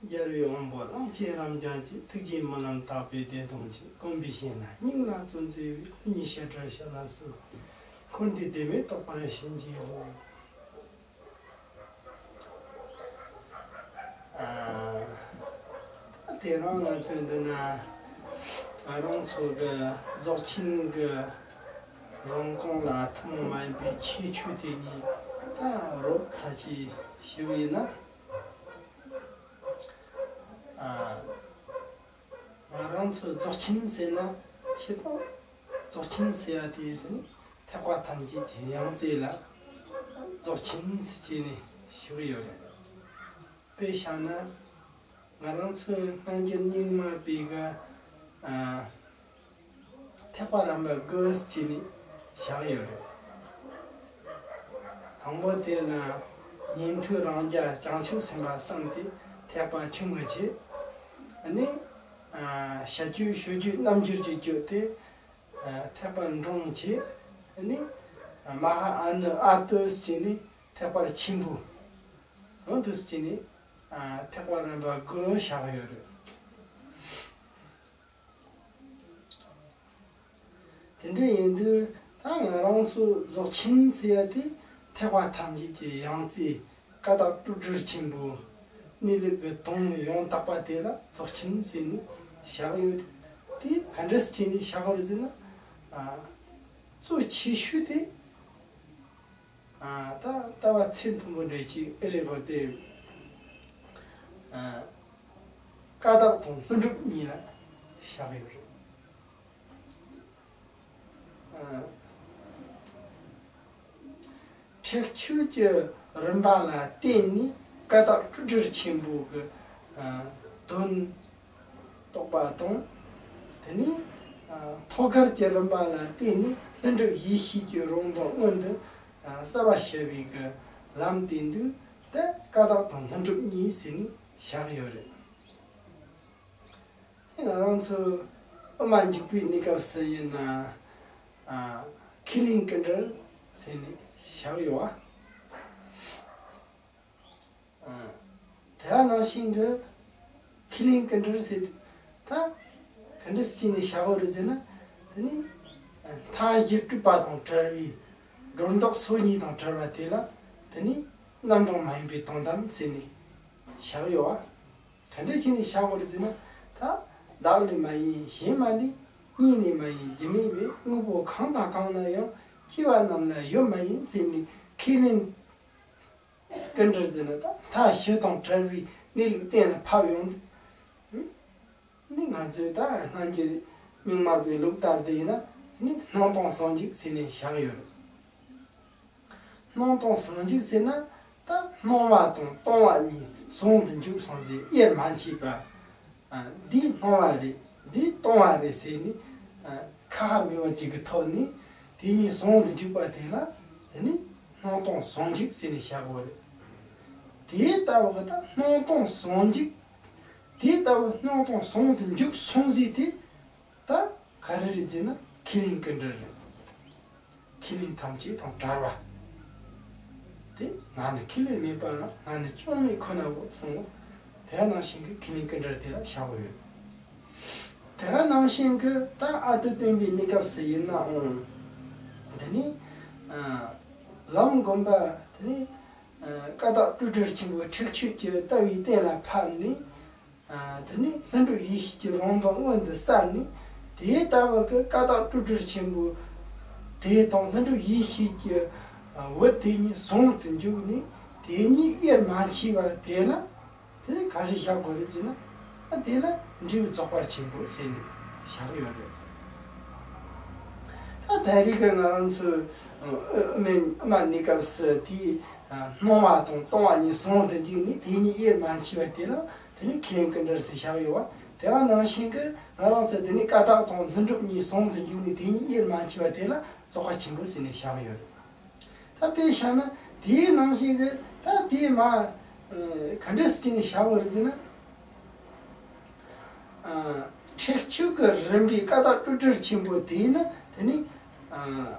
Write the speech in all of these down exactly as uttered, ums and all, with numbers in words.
རྒྱལ་བའི་དབང་པོ་གླང་ཆེན་རབ་འབྱམས་ཀྱི། ཐུགས་རྗེའི་སྨོན་ལམ་དག་པའི་བདེན་སྟོབས་ཀྱིས། བསྐོམ་པའི་ཞིང་ན་སྙིང་ལ་བཙུན་མཛེས་པའི། ཉི་ཤར་གྲུ་བཞི་ལ་སོགས་འཁོར་འདས་བདེན་མེད་རྟོགས་པར་བྱིན་གྱིས་རློབས། ཨ། ད་དེ་རིང་ང་ཚོས་འདི་ན་ང་རང་ཚོ་གི་རྫོགས་ཆེན་གྱི་རིན་གོང་ལ་ཐུན་མོང་མ་ཡིན་པའི་ཁྱད་ཆོས་དེ་གཉིས་ད་རོབ་ཙམ་ཅིག་ཞུས་པ་ཡིན་ན། ཨ། ང་རང་ཚོ་རྫོགས་ཆེན་ཟེར་ན་ཤེས་དང་། རྫོགས་ཆེན་ཟེར་ཡ་དེ་དེ་ནི་ཐེག་པ་ཐམས་ཅད་ཀྱི་ཡང་རྩེ་ལ་རྫོགས་ཆེན་ཟེར་བྱས་ནས་ཞུ་གི་ཡོད་རེད། དཔེ་བཞག་ན་ང་རང་ཚོའི་སྔ་འགྱུར་རྙིང་མ་པའི་གི་ཨ། ཐེག་པ་རིམ་པ་དགུ་ཟེར་ནས་བཞག་ཡོད་རེད། དང་པོ་དེ་ལ་ཉན་ཐོས་རང་རྒྱལ་བྱང་ཆུབ་སེམས་དཔའ་གསུམ་སྟེ། ཐེག་པ་ཆུང་ངུ་བྱས། ཨ་ནི་ཨ། བྱ་རྒྱུད་སྤྱོད་རྒྱུད་རྣལ་འབྱོར་གྱི་རྒྱུད་དེ་ཨ། ཐེག་པ་འབྲིང་བྱས། ཨ་ནི་ཨ། མ་ཧཱ་ཨ་ནུ་ཨ་ཏི་ཟེར་ནས་ཐེག་པ་ཆེན་པོ། འོ་འདུག་ཟེར་ནས་ཨ། ཐེག་པ་རིམ་པ་དགུ་བཞག་ཡོད་རེད། དེ་འདྲ་ཡིན་དུས་ད་ང་རང་ཚོ་རྫོགས་ཆེན་ཟེར་ཡ་དེ་ཐེག་པ་ཐམས་ཅད་ཀྱི་ཡང་རྩེ་ཀ་དག་སྤྲོས་བྲལ་ཆེན་པོ། གནས་ལུགས་ཀྱི་དོན་ཡང་དག་པ་དེ་ལ་རྫོགས་ཆེན་ཟེར་ནས་བཞག་ཡོད། དེ་ག་འདྲ་ཟེར་ནས་བཞག་པ་རེད་ཟེར་ན། ཨ། གཙོ་ཆེ་ཤོས་དེ། ཨ། ད་ལྟ་བ་ཚད་མཐོན་པོ་འདྲ་ཅིག་ཨེ་རེད་གོ་སྟེ། ཨ། ཀ་དག་དང་ལྷུན་གྲུབ་གཉིས་ལ་བཞག་ཡོད་རེད། ཨ། ཁྲེགས་ཆོད་ཀྱི་རིམ་པ་ལ་བརྟེན་ནས་ཀ་དག་སྤྲོས་བྲལ་ཆེན་པོ་གི་ཨ། དོན་རྟོགས་པ་དང་། དེ་ནས་ཨ། ཐོད་རྒལ་གྱི་རིམ་པ་ལ་བརྟེན་ནས་ལྷུན་གྲུབ་ཡེ་ཤེས་ཀྱི་རང་དོན་མངོན་དུ་ཨ། གསལ་བར་བྱེད་པའི་གི་ལམ་དེ་འདུག་དེ་ཀ་དག་དང་ལྷུན་གྲུབ་གཉིས་ཟེར་ནས་བཞག་ཡོད་རེད། དེ་ང་རང་ཚོ་དབུ་མ་འཇུག་པའི་གནས་སྐབས་སུ་ཡིན་ན། ཨ། ཁས་ལེན་ཀུན་འདུས་ཟེར་ནས་བཞག་ཡོད་པ། ཨ། དེ་ནང་བཞིན་གྱི་ཁས་ལེན་ཀུན་འདུས་ཟེར་དུས་ད་ག་འདྲ་ཟེར་ནས་བཞག་ཡོད་རེད་ཟེར་ན། དེ་ནི་མཐའ་བཞི་སྤྲོས་པ་དང་བྲལ་བའི་སྒྲོ་འདོགས་སོ་གཉིས་དང་བྲལ་བ་དེ་ལ་དེ་ནི་རྣམ་གྲངས་མ་ཡིན་པའི་དོན་དམ་ཟེར་ནས་བཞག་ཡོད་པ། ག་འདྲ་བྱས་ནས་བཞག་དགོས་རེད་ཟེར་ན། ད་བདག་ལས་མ་ཡིན་གཞན་མ་ལས། གཉིས་ནས་མ་ཡིན་རྒྱུ་མེད་པས། དངོས་པོ་གང་དང་གང་ན་ཡང་། སྐྱེ་བ་རྣམས་ལ་ཡོད་མ་ཡིན་ཟེར་ནས་ཁས་ལེན་ཀུན་འདུས་ཟེར་ན། ད་མཐའ་བཞི་དང་བྲལ་བའི་གནས་ལུགས་གཏན་ལ་ཕབ་ཡོང་དུས། ནི་ང་ཚོས་ད་སྔ་འགྱུར་རྙིང་མ་པའི་ལུགས་ལྟར་དུ་ཡིན་ན་ནི་སྣང་སྟོང་ཟུང་འཇུག་ཟེར་ནས་བཞག་ཡོད་རེད། སྣང་སྟོང་ཟུང་འཇུག་ཟེར་ན། ད་སྣང་བ་དང་སྟོང་བ་གཉིས་ཟུང་དུ་འཇུག་སོང་ཟེར་དབྱེར་མ་མཆིས་པ། ཨ། འདི་སྣང་བ་རེད། འདི་སྟོང་བ་རེད་ཟེར་ནས། ཨ། ཁ་ཁ་མེད་པ་ཅིག་གི་ཐོག་ནས་དེ་གཉིས་ཟུང་དུ་འཇུག་པ་དེ་ལ་དེ་ནི་སྣང་སྟོང་ཟུང་འཇུག་ཟེར་ནས་བཞག་དགོས་རེད། དེ་ལྟ་བུ་གི་ད་སྣང་སྟོང་ཟུང་འཇུག་དེ་ལྟ་བུ་སྣང་སྟོང་ཟུང་དུ་འཇུག་སོང་ཟིག་དེ། ད་ག་རེ་རེད་ཟེར་ན་ཁས་ལེན་ཀུན་འདུས་རེད། ཁས་ལེན་ཐམས་ཅད་དང་བྲལ་བ། དེ་ང་ནི་ཁས་ལེན་མེད་པ་ན་ང་ནི་བཅོམ་མེད་ཁོ་ནའོ་གསུངས། དེ་ནང་བཞིན་གྱི་ཁས་ལེན་ཀུན་འདུས་དེ་ལ་བཞག་ཡོད། དེ་ནང་བཞིན་གྱི་ད་ཨ་ཏི་སྟོན་པའི་གནས་སྐབས་སུ་ཡིན་ནའང་། དེ་ནི་ཨ་ལམ་སྒོམ་པ་དེ་ནི་ཨ་ཀ་དག་སྤྲོས་བྲལ་ཆེན་པོའི་ཁྲེགས་ཆོད་ཀྱི་ལྟ་བའི་གཏན་ལ་ཕབ་ནས། ཨ། དེ་ནས་ལྷུན་གྲུབ་ཡེ་ཤེས་ཀྱི་རང་དོན་མངོན་དུ་གསལ་ནས། དེ་ལྟ་བུར་གྱི་ཀ་དག་སྤྲོས་བྲལ་ཆེན་པོ་དེ་དང་ལྷུན་གྲུབ་ཡེ་ཤེས་ཀྱི་འོད་དེ་གཉིས་ཟུང་དུ་འཇུག་ནས་དེ་གཉིས་དབྱེར་མ་མཆིས་པ་དེ་ལ། དེ་ནས་ག་རེ་བཞག་དགོས་རེད་ཟེར་ན། ཨ། དེ་ལ་འབྲས་བུ་རྫོགས་པ་ཆེན་པོ་ཟེར་ནས་བཞག་ཡོད་རེད། ད་ད་རེས་ཀྱི་ང་རང་ཚོའི་དབུ་མའི་དབུ་མ་གནས་སྐབས་སུ་དེའི་སྣང་བ་དང་སྟོང་བ་གཉིས་ཟུང་དུ་འཇུག་ནས་དེ་གཉིས་དབྱེར་མ་མཆིས་པ་དེ་ལ། དེ་ནི་ཁས་ལེན་ཀུན་འདུས་ཟེར་བཞག་ཡོད་པ། དེ་བ་ནང་བཞིན་གྱི་ང་རང་ཚོ་དེ་ནི་ཀ་དག་དང་ལྷུན་གྲུབ་གཉིས་ཟུང་དུ་འཇུག་ནས་དེ་གཉིས་དབྱེར་མ་མཆིས་པ་དེ་ལ་རྫོགས་པ་ཆེན་པོ་ཟེར་ནས་བཞག་ཡོད་རེད། ད་དཔེ་བཞག་ན་དེའི་ནང་བཞིན་གྱི་ད་དེའི་མ་ག་འདྲ་ཟེར་ནས་བཞག་པ་རེད་ཟེར་ན། ཨ། ཁྲེགས་ཆོད་ཀྱི་རིམ་པའི་ཀ་དག་སྤྲོས་བྲལ་ཆེན་པོ་དེ་ཡིན་ན་དེ་ནི་ཨ་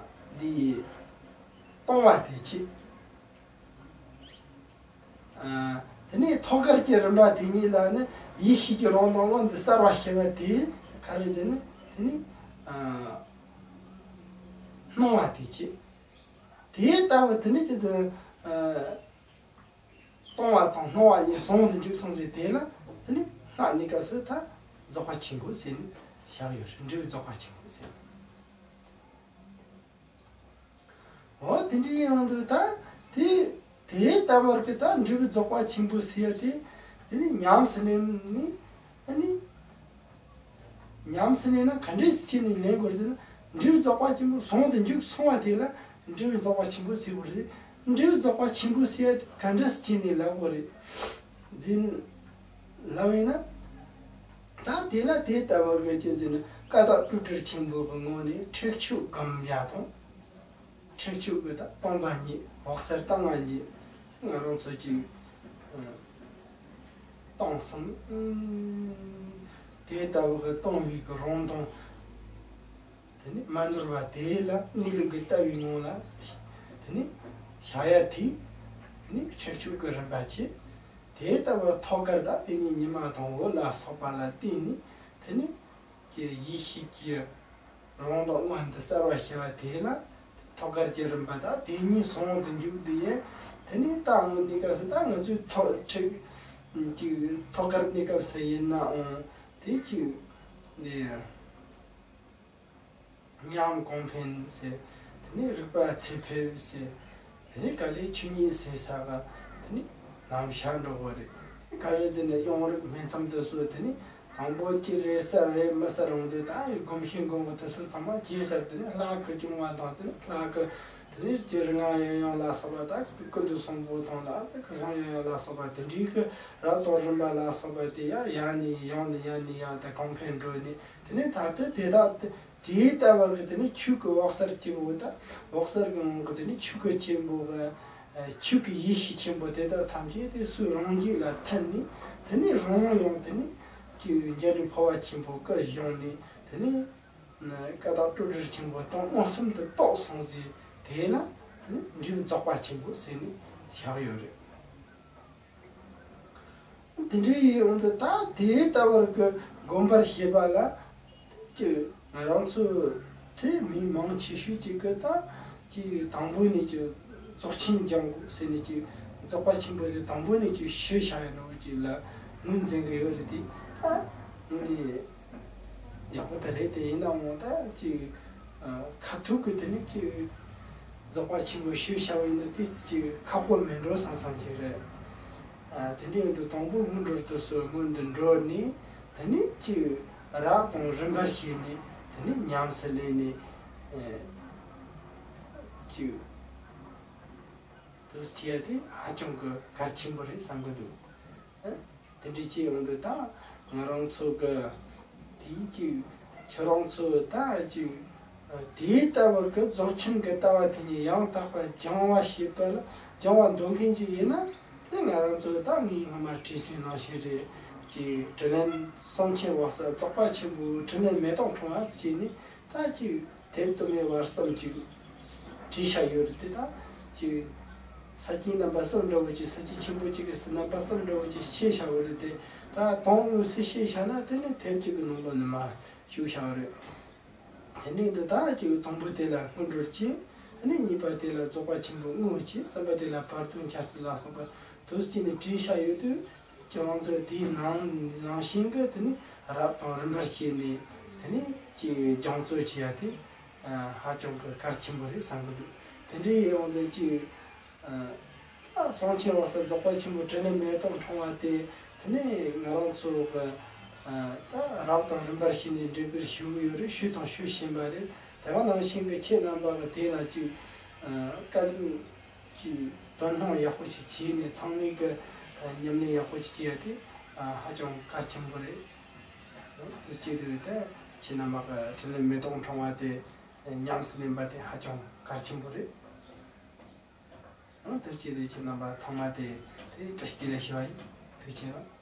འདི་སྟོང་བ་དེ་ཆེ། ཨ། དེ་ནས་ཐོད་རྒལ་གྱི་རིམ་པ་དེ་ཉིད་ལ་ནི་ཡེ་ཤེས་ཀྱི་རང་དང་དབང་དུ་གསལ་བར་བྱེད་པ་དེ་ག་རེ་ཟེར་ན། དེ་ནི་ཨ་སྣང་བ་དེ་བྱེད། དེ་ལྟ་བུ་དེ་ནི་ཅི་ཟེར། ཨ་སྟོང་བ་དང་སྣང་བ་གཉིས་ཟུང་དུ་འཇུག་སོང་ཟེར། དེ་ལ་དེ་ནི་སྔགས་གནས་སྐབས་སུ་ད་རྫོགས་པ་ཆེན་པོ་ཟེར་ནས་བཞག་ཡོད་རེད། འབྲས་བུ་རྫོགས་པ་ཆེན་པོ་ཟེར། འོ་དེ་འདྲའི་ཡོང་དུས་ད་དེ་དེའི་ལྟ་བར་གྱི་ད་འབྲས་བུ་རྫོགས་པ་ཆེན་པོ་ཟེར་ཡ་དེ། དེ་ནི་ཉམས་སུ་ལེན་ནི། ཨ་ནི་ཉམས་སུ་ལེན་ན་ག་འདྲས་སེ་བྱས་ནས་ལེན་དགོས་ཟེར་ན། འབྲས་བུ་རྫོགས་པ་ཆེན་པོ་ཟུང་དུ་འཇུག་སོང་བ་དེ་ལ་འབྲས་བུ་རྫོགས་པ་ཆེན་པོ་ཟེར་དགོས་རེད། འབྲས་བུ་རྫོགས་པ་ཆེན་པོ་ཟེར་ཡ་དེ་ག་འདྲས་སེ་བྱས་ནས་ལབ་དགོས་རེད་ཟེར་ལབ་ཡིན་ན། ད་དེ་ལ་དེ་ལྟ་བུ་གི་ཅི་ཟེར་ན། ཀ་དག་སྤྲོས་བྲལ་ཆེན་པོ་གི་ངོས་ནས་ཁྲེགས་ཆོད་སྒོམ་ཡ་དང་། ཁྲེགས་ཆོད་ཀྱི་ད་སྟོང་པ་ཉིད། འོད་གསལ་སྟོང་པ་ཉིད། ང་རང་ཚོ་ཅིག་སྟོང་གསུམ། དེ་ལྟ་བུ་གི་སྟོང་པའི་གི་རང་དང་། དེ་ནི་མ་ནོར་བ་དེ་ལ་གནས་ལུགས་ཀྱི་ལྟ་བའི་ངང་ལ་དེ་ནི་བཞག་ཡ་དེ། དེ་ནི་ཁྲེགས་ཆོད་ཀྱི་རིམ་པ་བྱེད། དེ་ལྟ་བུ་ཐོད་རྒལ་དང་དེ་ཉིད་ཉི་མ་དང་འོད་ལ་སོགས་པ་ལ་བརྟེན་ནས། དེ་ནི་ཀྱི་ཡེ་ཤེས་ཀྱི་རང་དང་དབང་དུ་གསལ་བར་བྱེད་པ་དེ་ལ་ཐོད་རྒལ་གྱི་རིམ་པ་དང་དེ་ཉིད་ཟུང་དུ་འཇུག་དེ་ཡིན། དེ་ནི་ད་དངོས་གནས་སྐབས་སུ་ད་ང་ཚོའི་ཐོད་ཁྲིག་ཅིག་ཐོད་རྒལ་གནས་སྐབས་སུ་ཡིན་ནའང་དེ་ཅིག་ནི་ཉམས་གོང་འཕེལ་ཟེར། དེ་ནས་རིག་པ་ཚད་ཕེབས་ཟེར། དེ་ནས་ག་ལེར་ཆོས་ཉིད་ཟེར་ས་ག་དེ་ནས་ལམ་ཤར་འགྲོ་གི་རེད། ག་རེ་ཟེར་ན་ཡོངས་རིག་སྨིན་མཚམས་དེ་ཚོ་དེ་ནས་དང་པོ་ཅི་རེད་གསལ་རེད་མི་གསལ་རུང་དེ་ད་སྒོམ་ཤེས་སྒོམ་གི་དེ་ཚོ་ཚང་མ་བརྗེད་ཚར། དེ་ནས་ལྷག་གི་སྐྱོང་བ་དང་། དེ་ནས་ལྷག་གི་དེ་ནས་ཀྱི་རིག་སྔགས་ཡང་ཡང་ལ་སོགས་པ་དང་། ཀུན་ཏུ་གསུམ་པོ་དང་ལ་སོགས་ཀྱི་བཟང་ཡང་ཡང་ལ་སོགས་པ་དེ་འདྲའི་གི་རབ་དང་རིམ་པ་ལ་སོགས་པ་དེ་ཡང་ཡང་ནས་ཡང་ནས་ཡང་ནས་ཡང་དེ་གོང་འཕེལ་འགྲོ་ནས། དེ་ནས་ད་ལྟ་དེ་དག་དེ་དེའི་ལྟ་བར་གྱི་དེ་ནི་ཆོས་ཀྱི་འོད་གསལ་ཆེན་པོ་དང་། འོད་གསལ་གྱི་ངང་གི་དེ་ནི་ཆོས་ཀྱི་ཆེན་པོ་གི་ཆོས་ཀྱི་ཡེ་ཤེས་ཆེན་པོ་དེ་དག་ཐམས་ཅད་དེ་སུ་རང་རྒྱུད་ལ་ཐིམ་ནས། དེ་ནི་རང་ཡང་དེ་ནི་ཀྱི་འཇའ་ལུས་འཕོ་བ་ཆེན་པོ་སྐུ་བཞེངས་ནས། དེ་ནི་ཀ་དག་སྤྲོས་བྲལ་ཆེན་པོ་དང་མངོན་སུམ་དུ་རྟོགས་སོང་ཟེར། དེ་ལ་དེ་ནི་འབྲས་བུ་རྫོགས་པ་ཆེན་པོ་ཟེར་ནས་བཞག་ཡོད་རེད། དེ་འདྲའི་ཡིན་འོང་དུ་ད་དེའི་ལྟ་བར་གྱི་སྒོམ་པར་བྱེད་པ་ལ། དེ་ང་རང་ཚོ་དེ་མི་མང་ཆེ་ཤོས་ཅིག་གི་ད་ཅིག་དང་པོ་ནས་ཀྱི་རྫོགས་ཆེན་སྦྱང་དགོས་ཟེར་ནས་ཀྱི་རྫོགས་པ་ཆེན་པོ་དེ་དང་པོ་ནས་ཀྱི་ཞུས་བཞག་ཡ་འདྲ་བོ་ཅིག་ལ་ངོས་འཛིན་གྱི་ཡོད་རེད་དེ། ད་ངོས་ནས་ཡག་པོ་དེ་རེད་དེ། ཡིན་ནའང་ད་ཅིག་ཁ་ཐུག་གི་དེ་ནས་ཅིག་རྫོགས་པ་ཆེན་པོ་ཞུས་བཞག་པ་ཡིན་ན་དེ་ཅིག་ཁག་པོ་མེད་འགྲོ་བསམ་བསམ་ཅིག་རེད། ཨ། དེ་འདྲ་ཡིན་དུས་དང་པོ་སྔོན་འགྲོ་དུས་སུ་སྔོན་དུ་འགྲོ་ནས། དེ་ནས་ཅིག་རབ་དང་རིམ་པར་བྱས་ནས། དེ་ནས་ཉམས་སུ་ལེན་ནས། ཨེ། ཅིག་དུས་བྱས་ཏེ་ཧ་ཅང་གི་གལ་ཆེན་པོ་རེད་བསམ་གི་འདུག། ཨ། དེ་འདྲ་བྱས་ཡོང་དུས་ད་ང་རང་ཚོ་གི་དེའི་ཅིག་ཁྱེད་རང་ཚོ་ད་ཅིག་དེའི་ལྟ་བར་གྱི་རྫོགས་ཆེན་གྱི་ལྟ་བ་དེ་ཉིད་ཡང་དག་པར་སྦྱང་བ་བྱེད་པ་ལ་སྦྱང་བ་འདོད་མཁན་ཅིག་ཡིན་ན། དེ་ང་རང་ཚོ་ད་ངའི་སྔ་མ་བྲིས་སའི་ནང་བཞིན་རེད། ཅིག་དྲིན་ལན་གསུང་ཆེན་བག་ས་རྫོགས་པ་ཆེན་པོའི་དྲིན་ལན་མེ་ཏོག་འཕྲེང་བ་ཟེར་ནས། ད་ཅིག་དེབ་དུ་མའི་བར་གསུམ་ཅིག་བྲིས་བཞག་ཡོད་རེད་དེ། ད་ཅིག་ས་བཅད་རྣམ་པ་གསུམ་འདྲ་བོ་ཅིག་ས་བཅད་ཆེན་པོ་གཅིག་གི་རྣམ་པ་གསུམ་འདྲ་བོ་ཅིག་ཕྱེ་བཞག་ཡོད་རེད་དེ། ད་དོན་དངོས་སུ་ཕྱེ་བཞག་ན་དེ་ནི་དེབ་གཅིག་གི་ནང་ལོགས་ནས་མར་ཞུགས་བཞག་ཡོད་རེད། དེ་ནས་འདི་ད་ཅིག་དང་པོ་དེ་ལ་སྔོན་འགྲོར་བྱེད། ཨ་ནི་གཉིས་པ་དེ་ལ་རྫོགས་པ་ཆེན་པོའི་དངོས་བྱེད། གསུམ་པ་དེ་ལ་བར་དོའི་འཆར་ཚུལ་ལ་སོགས་པ་དུས་གཅིག་ནས་བྲིས་བཞག་ཡོད་དུས། ཁྱེད་རང་ཚོས་དེའི་ནང་ནང་བཞིན་གྱི་དེ་ནི་རབ་དང་རིམ་པར་བྱས་ནས་དེ་ནི་ཅིག་སྦྱང་བརྩོན་བྱེད་ཡ་དེ་ཧ་ཅང་གི་གལ་ཆེན་པོ་རེད་བསམ་གི་འདུག། དེ་འདྲའི་ཡོང་དུས་ཅིག་ད་གསུང་ཆེན་བག་ས་རྫོགས་པ་ཆེན་པོའི་དྲིན་ལན་མེ་ཏོག་འཕྲེང་བ་དེ། དེ་ནི་ང་རང་ཚོ་གི་ད་རབ་དང་རིམ་པར་བྱས་ནས་འགྲེལ་པར་ཞུ་གི་ཡོད་རེད། ཞུས་དང་ཞུ་བཞིན་པ་རེད། དེ་ག་ནང་བཞིན་གྱི་ཁྱེད་རྣམ་པ་གི་དེ་ལ་ཅིག་བཀའ་དྲིན། ཅིག་དོ་སྣང་ཡག་པོ་ཞིག་བྱས་ནས་ཚང་མས་ཀྱི་ཉམས་ལེན་ཡག་པོ་ཞིག་བྱེད་ཡ་དེ་ཧ་ཅང་གལ་ཆེན་པོ་རེད། དེ་བྱེད་དུས་དེ་ཁྱེད་རྣམ་པ་གི་དྲིན་ལན་མེ་ཏོག་འཕྲེང་བ་དེ་ཉམས་སུ་ལེན་པ་དེ་ཧ་ཅང་གལ་ཆེན་པོ་རེད། དེ་བྱེད་དུས་ཁྱེད་རྣམ་པ་ཚང་མ་དེ་དེ་བཀྲ་ཤིས་བདེ་ལེགས་ཞུ་བ་ཡིན། ཐུགས་རྗེ་ཆེ་གནང་།